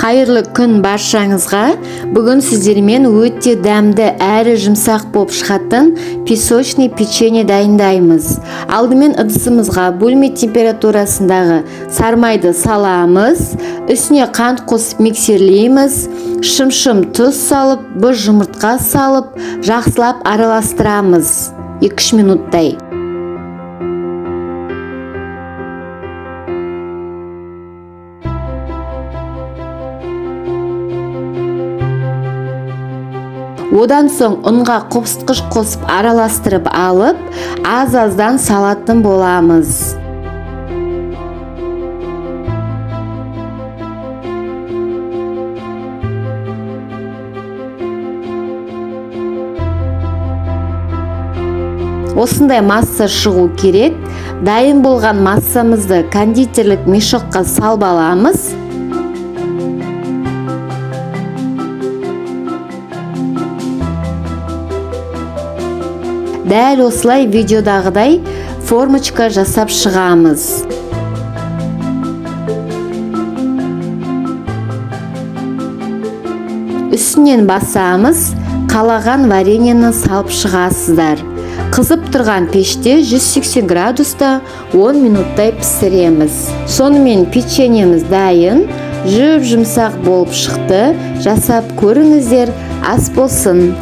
Қайырлы күн баршаңызға! Бүгін сіздермен өте дәмді әрі жұмсақ болып шығатын песочный печенье дайындаймыз. Алдымен ыдысымызға бөлме температурасындағы сармайды саламыз, үстіне қант қосып миксерлейміз, шымшым тұз салып, бір жұмыртқа салып, жақсылап араластырамыз 2-3 минуттай. Одан соң ұнға қопсытқыш қосып араластырып алып, аз-аздан салатын боламыз. Осындай масса шығу керек. Дайын болған массамызды кондитерлік мешокқа салып аламыз. Дәл осылай видеодағыдай формочка жасап шығамыз. Үстінен басамыз, қалаған вареньені салып шығасыздар. Қызып тұрған пеште 180 градуста 10 минуттай пісіреміз. Сонымен печеньеміз дайын, жұп-жұмсақ болып шықты. Жасап көріңіздер, ас болсын.